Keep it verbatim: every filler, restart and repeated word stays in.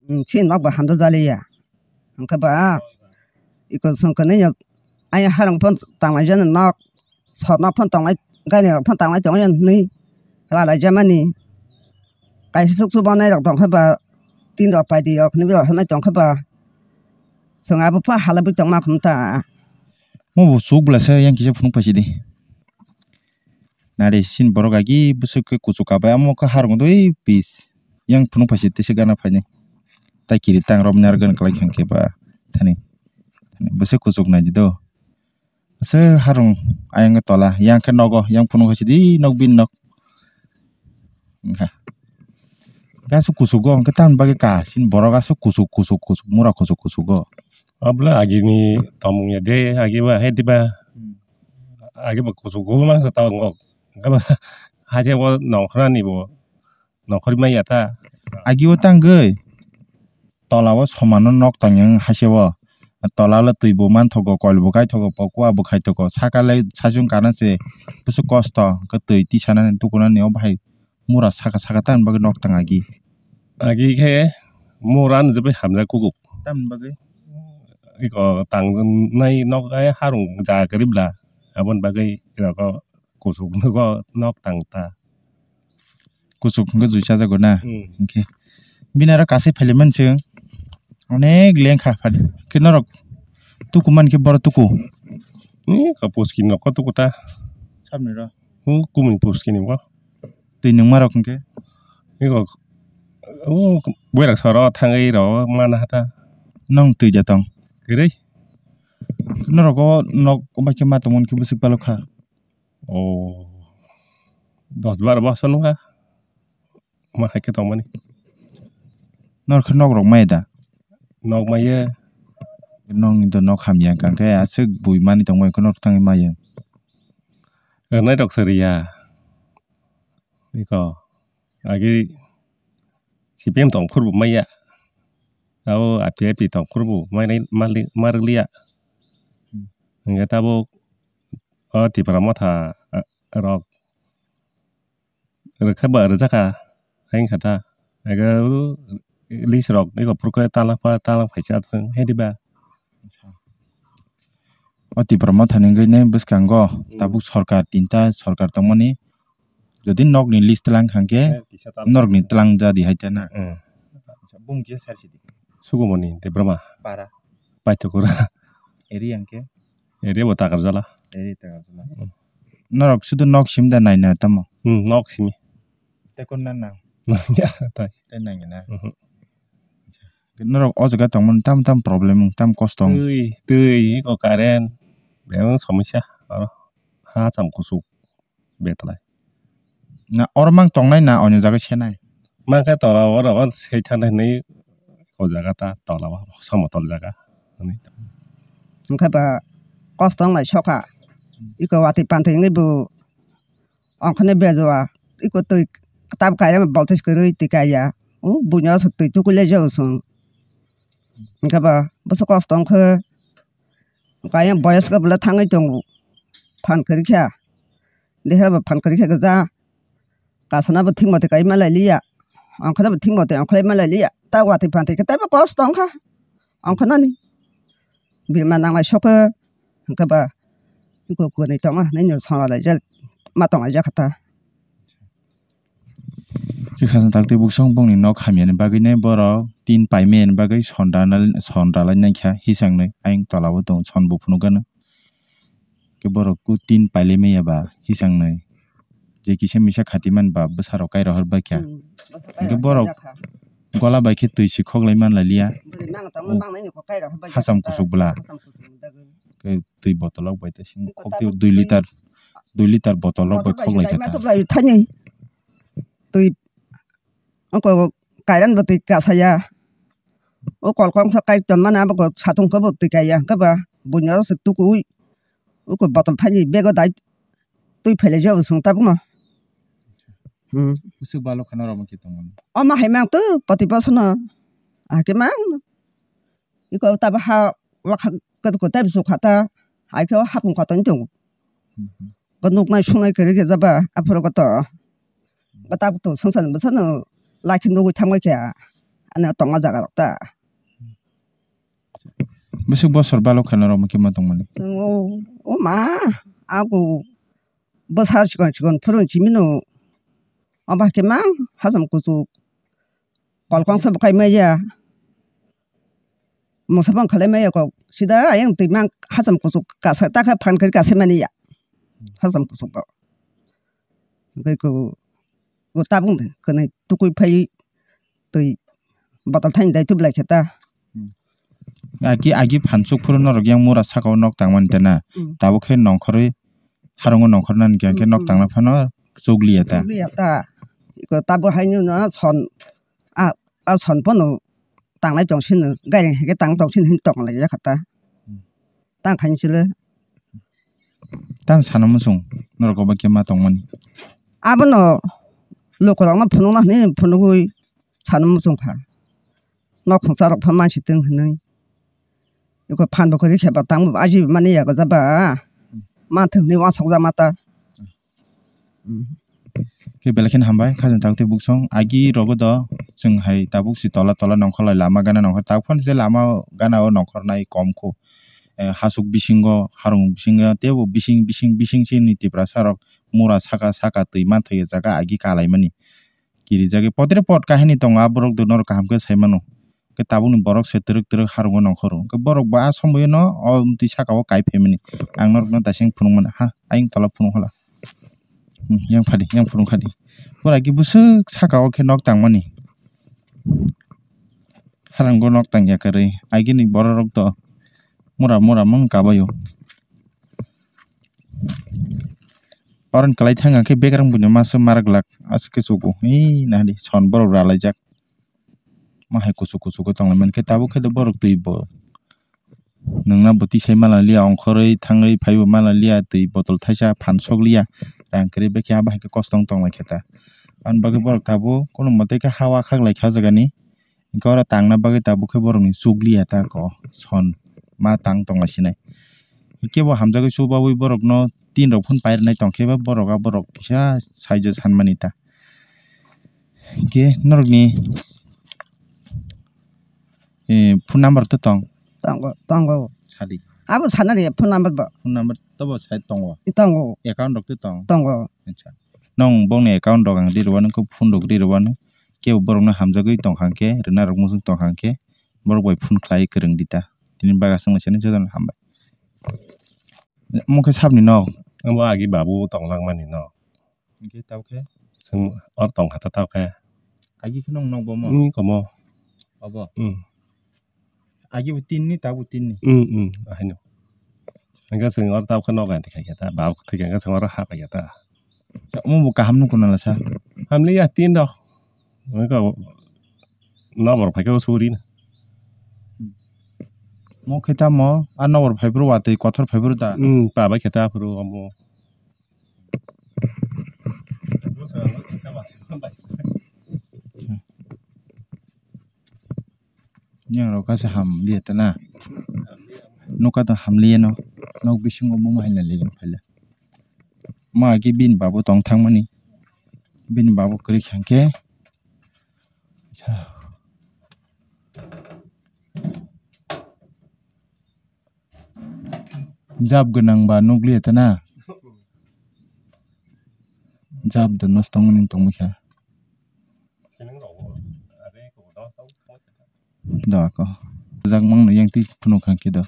Hmm, chini nok bo hamjak jaliya. Hwnkhe ba iko songkhe nini ayang harang phano tanglai jani nok, sor nok phano tanglai, gaini rok phano tanglai tongya hinwi ralai jamani. Kaisa chukchu banai rok tongkhe ba tin rok paidi rok hinwi rok hinwi tongkhe ba chwng abo pha halaiwi tongma khum ta. Mo bo chuk bwlasa yang kisa phunuk phaisidi. Nari sin borok agi bwswk khe kuchuk kabai amo khe harung dui pis. Yang phunuk phaisidi tesa gana phainai. Tai kiri tang rok nar gan kwlai khe ba thani. Thani bwswk kuchuk naidi do. Aswk harung ayang tola yang khe nogo yang phunuk phaisidi nok bini nok. Wngkha. Aswk kuchugo hwnkhe tamni bagwi ka chini borok aswk kuchuk kuchuk kuchuk mura kuchuk kuchugo. Abla agini tongmung ya de, agi ba he diba. Hmm. Agi ba kuchugo mangsa tongo. Hake bo nongkhorani bo nongkhormai ya ta. Agi o tangwi tola o somano nok tangya wng haise o. Tola le twi bo manthogo, kol bo kaithogo, pokua bo khaithogo, saka le saichung kana se bwswk kosto, hwnkhe twi tisanani tukunani o bahai mura saka saka tamni bagwi nok tang agi. Agi khe mura ni jebai hamjak kugo. Tamni bagwi? Iko tangnai nok ai harung jaga kwrwi bla, aboni bagwi iko kuchuk nogo nok tang ta. Kuchuk hwnkhe jui chajago na? Hmm. Hwnkhe bini aro kasai phailaimani se onek lengkha phadi. Khe norok tuku mankhe borok tuku? Ni ka puskini nokho tuku ta. Sabni ro? Hu kumuni puskini bo. Twi nungma rok hwnkhe? Iko o boirak soro thangwi ro mana hata. Nong twi ja tong? Kwrwi. Norok o nok obai khe ma tongmani khe bwswk balok kha. O dos bar bosor nungkha ma hai khe tongmani. Norok khe nok rok maya da? Nok maya. Nokni to nok hamya hwnkha khe aswk bui mani tongmani khe norok thangwi maya. Rwnai rok se riya. Iko agi C P M tong phuru bo maya. Abo R T I P tong phuru bo mai nai ma li-, ma rwliya. Hmm. Hwnkhe tabuk o Tipra Motha, ah, rok rwkha ba rwjakha hai wngkha ta. Ego list rok eko phuru khe tala pa tala phaisa thwng hai diba. O Tipra Motha ni wngwi nai bwskango Hmm. tabuk sorkar tinta sorkar tongmani. Jodi nokni list tlang kha khe Eh, kisa tal- norokni tlang jadi hai ta na. Hmm. Bung kisa sar sidi. Sugumoni Debbarma. Para. Paithakura. Area hwnkhe? Area bo Takarjala. Area Takarjala. Hmm. Norok sudu nok sim da nai na tamo? Hmm, nok simi. Tei kon na nang? Nangya, tai. Tei nangya na? Mhm. Norok o jaga tongmani tam tam problem wng, tam kosto wng. Twi, twi, eko current, bebak somosya, aro ha cham kuchuk. Betlai. Na oro mang tongnai na onyo jaga senai? Mang khe tola oro, oro sei thanai hinwi o jaga ta tola o somotol jaga. Hwnwi. Hwnkhe ba kosto wnglai sokha. Iko watwi pantwi wngwi bo ongkhorni bejua. Iko twi tab kaiya bolthis kwrwi twi kaiya. O buino aswk twi tukuilai jago chwng. Hwnkhe ba bwswk kosto wngkhe. Kaya boyos khe bwlai thangwi tongo. Phan kwrwi kha. Deha bo phan kwrwi kha kwja. Kasana bo thik mote kai ma lai liya. Ongkhorna bo thik mote ongkhlai ma lai liya. Ta watwi pantwi khe teibo kosto wngkha. Ongkhornani. Bini ma nanglai sokhe. Hwnkhe ba. Iko kwnwi tongma hinwi no sona laijak. Ma tong laijak kha ta. Khe khasna taktwi buksong bongni nok hamyani bagwinai borok tin paimani bagwi son rana-, son ralai naikha hisangnwi ayang tola o tongo son bo phunukgano. Khe borok khe tin pailai maya ba hisangnwi je kisa misa khati man ba bwsarok kai rohor baikha. Hmm. Hwnkhe borok gola bai khe twi si khoklai man lai liya. Bwrwi mano tongma O bangnaini kok kai rohor baikha. Hacham kuchuk bwla. Hacham kuchuk bwla. Khe twi botolrok bai tei simi Twi khok botol twi twi. Dui litar, dui litar botolrok bai Botol bai khoklai kha ta. Twi. Oko kairan bo twi kasaya. O kol kongsa kai tonmani abo ko satung khe bo twi kaiya. Hwnkhe ba buini oro se tukui. Oko botol thaini bego dai twi phailai jago chwng tabukno. Hmm. Bwswk balo kheno rwma khe tongmani. Omo hai mang twi poti bosongno. Ahai khe mang. Iko tabo ha wakha kwtwkho tei bwswk kha ta, hai khe o hapung kha tongwi tongo. Mhm. Bo nuknai sungnai kwrwi khe jaba aphuru koto. Bo tabuk to swngcharni bwsano lakhi nugwi thangbai khe. Ani tongma jaga rok ta. Bwswk bosor balo khe norok khe ma tongmani? Chwng o, o ma, ago bwsa chikon chikon phurung simi no. Obo hai khe ma hacham kuchuk kolkong se bo khai maya. Mungsa bang khalai maya kok sida ayang twi mang hacham kuchuk kasa ta khe phan kari kasa mani ya. Hacham kuchuk bo. Hwnkhe ko, ko tabuk de kwnwi tukui phai twi botol thani dai tubulai khe ta. Hmm. Agi, agi phan chuk phuru norok yang mura saka o nok tangmani ta na. Hmm. Tabuk khe nongkhorwi harungo nongkhornani khe, hmm, nok, hmm, tangna phano chukliya ta. Chukliya ta. Iko tabuk haino no son, a, a son phano tanglai tong sino, gaireng hai khe tang tong sino hin tong lai ya kha ta. Hmm. Tang khaini chwla. Tang sana muchung norok obo khe ma tongmani. Abono lukurokno phunukna hwnwi phunugwi sana muchung kha. Nok khungsa rok pha mansi tong hwnwi. Eko phan bo kwrwi khe ba tang bo aji mani ya gajaba. Ma thwngni uansuk ja mata. Hmm. Khe belai kheno hambai, khajang tabuk tei buksong. Agi rogo do chwng hai tabuk si tola tola nongkhor lai lama gana nongkhor. Tabuk phano je lama gana o nongkhor nai kom kho. Eh, hasuk bisingo, harung bisingo, teibo bising, bising, bising chini Tiprasa rok mura saka, saka twi manthai o jaga agi kalaimani. Kirijagwi potre pot kahini tongo, a borok do norok kaham khe sai mano. Khe tabukni borok se twrwk twrwk harungo nongkhoro. Khe borok bo a somoyeno o twi saka o kai phaimani. Ang norokno daising phunukmani ha, ayang tola phunuk hala. Hmm, yang phadi, yang phunuk khadi. Pura khe bwswk saka o khe nok tangmani. Harungo nok tangya kwrwi. Agini borok rok do mura mura mung kabaio. Oron kwlai thang khe bekrang buino masa marak lak aswk khe chugo. Hei nahadi son borok ralaijak. Ma hai kuchuk kuchuk khe tonglaimani khe tabuk khe borok twi bo. Nwngna bo tisai manliya, ongkhorwi thangwi phaibo manliya, twi botol thaisa phan sokliya, rang kwrwi bekhe abo hai khe kosto wng tonglaikha ta. Aboni bagwi borok tabuk kono mote khe ha o khak laikha o jagani, hinkhe oro tangna bagwi tabuk khe borokni chukliya ta ko son ma tang tonglaisinai. Hinkhe bo hamjagwi chubaui borokno tin rok phano pairwnai tongkhe ba borok a borok kisa saijo sanmani ta. Hinkhe norokni, eh, phone number to tong? Tongo, tongo. Sadi. Abo sanani phone number bo. Phone number to bo sai tongo? Tongo. Account rok to tong? Tongo. Acha. Nong bongni account rok ang ri rwano, khe phone rok ri rwano. Kebo borokno hamjagwi tongkha khe, rwna rok muchung tongkha khe, borok bai phone khlai kwrwng di ta. Tini bagasung laisani jotono hambai. Omo khe sabni nok? Omo agi babu tonglangmani nok. Hinkhe tao khe? Chwng or tongkha ta tao khe. Agi khe nong nok bo mo? Ni komo. Obo? Hmm. Agi bo tin ni, tao bo tin ni? Hmm, hmm, ahaino. Hinkhe chwng or tao khe nok ani thai kha ta, bab thai kha, hinkhe chwng or ha pai kha ta. Omo bo kaham nukuna lasa? Hamliya tin rok. Hinkhe nobor phai khe o suri na. Mo khe tamo, a nobor phai phuru watwi kothor phai phuru da? Hmm, pa bai khe ta phuru omo. Yang rok kasa ham liya ta na. Noka to ham liya no. Nok bisingo buma hai na liya phaila. Ma ki bin babu tong thangmani. Bin babu kwrwi khangkhe. Jab gwnang ba nukliya ta na. Jab do nosto wngwi tongmikha. Do ako. Jagmang no yang twi phunuk kha khe do.